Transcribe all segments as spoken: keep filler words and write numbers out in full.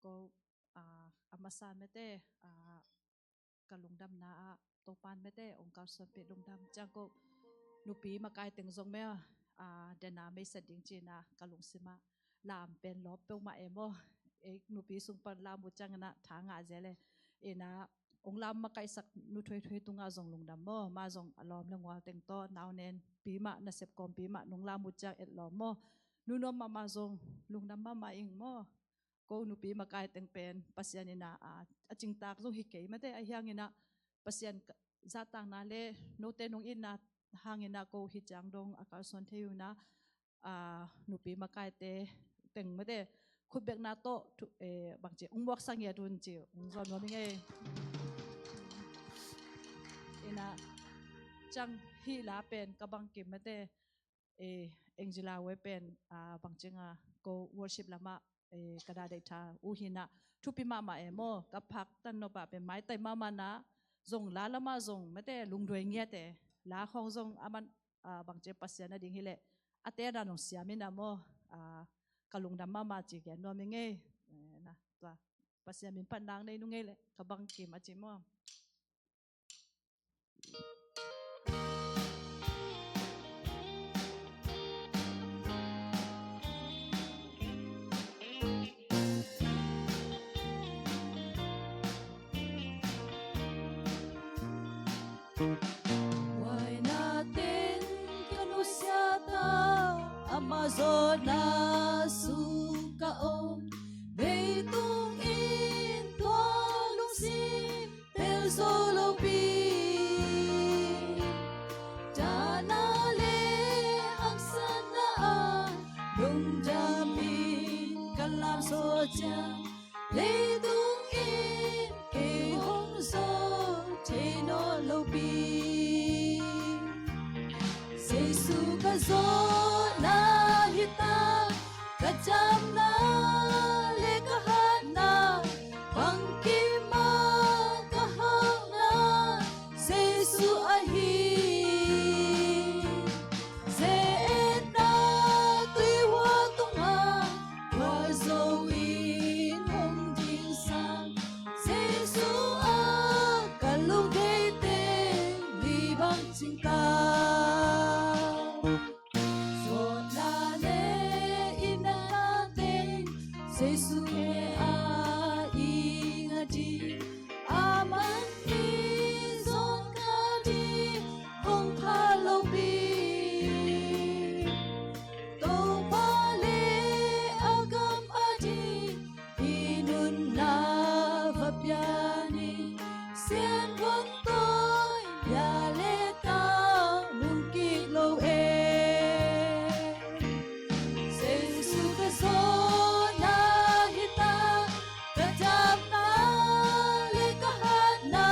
ko, ah, a masa mete, ah, ka lungdamna ah Topan mete ong kalsuanpih lungdam ciang ko nupi makai teng zong meh, ah, dena meisa ding cina ka lungsim ah lam pen lawp peuhmah e maw. Ei nupi sung pan lam uh ciang ina tha ngah zel e. Ina ong lam makaisak nu Thoi Thoi tungah zong lungdam maw. Ma zong a lawm le ngual teng tawh nau nen pi mah nasep kawm pi mah nong lam uh ciang et lawm maw. Nu Nuam mahmah zong lungdam mahmah ing maw. Ko nupi makai teng pen Pasian ina, a, a cingtak zong hi kei mate, ahi hangina Pasian ka, zahtakna le note nong itna hangina ko hi ciang dong a kalsuan thei una, a, nupi makaite teng mate khutbekna tawh thu, eh, bangci ung muak sangiat un ci ung zuan nuam ing ei. Ina ciang hih la pen ka bangkim mate, eh, Angela we pen, ah, bangcinga ko worship lama, eh, ka dah deih tha uh hina thupi mahmah e maw. Ka phak tan nopah pen maitai mahmah na zong la lama zong mate lungduai ngiate la khong zong aman, ah, bangci Pasian a ding hileh a tena nong siam ina maw, ah, ka lungdam mahmah ci gen nuam ing ei. Eh, na tua Pasian min pan nang nei nung ei leh ka bangkim a ci maw. Huaina teng ka nusia ta, ama zawhna sung ka om. Leitung in tua lungsim tel zo lopi, dahna le haksatna a lungdamin ka lam zo ciang, leitung in kei hong zo thei nawn lopi. Jesu ka zawhna hi ta, ka damna le ka hatna, bangkim a ka hauhna, Jesu ahi. Ze-etna tuihua tunga, khualzo in hong ding sang, Jesu a ka lungdam teng mi bang cing ta. Zawhna le i natna teng Jesu he a i nga ding, a man i zawn ka ding hong pha lopi. Topa le a gam a ding i nunna va pia ni, sian vot tawi bia le tang lungkik lo e. Jesu ka zawhna hi ta, ka damna le ka hatna,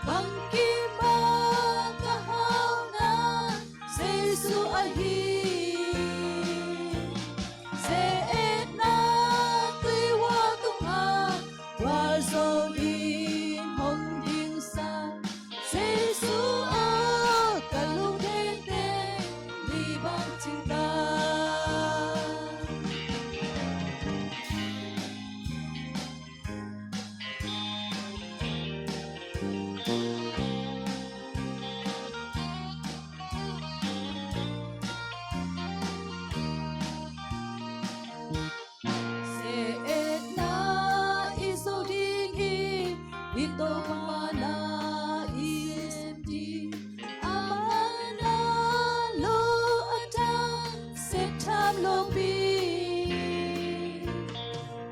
bangkim a ka hauhna, Jesu ahi. Ze-etna tuihua tunga, khualzo in hong ding sang, Jesu aw ka lungdam teng mi bang cing ta. Ze-etna i zo ding hi, i Topa na i sem ding. A man a lo a dang sep tham lopi.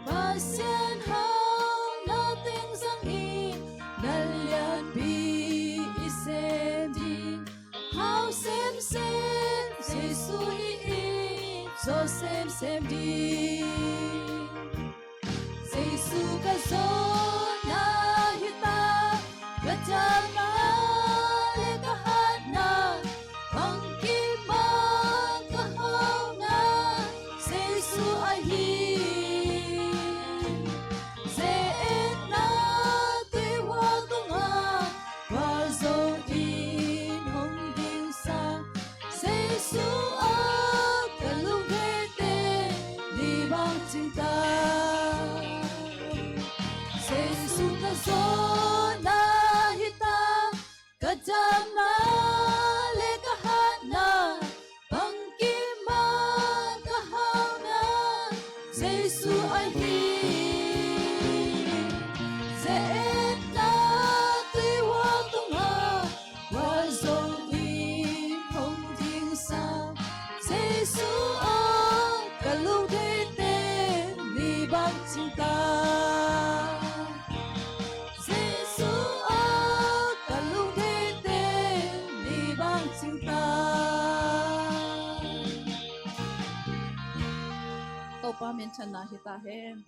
Pasian hauhna teng zangin na lianpi i sem ding. Hau semsem Jesu hi in, zo semsem ding. Jesu ka zawhna hi ta, ka damna le ka hatna, bangkim a ka hauhna, Jesu ahi. Ze-etna tuihua tunga, khualzo in hong ding sang, Jesu aw ka lungdam teng mi bang cing ta. na hi ta hen.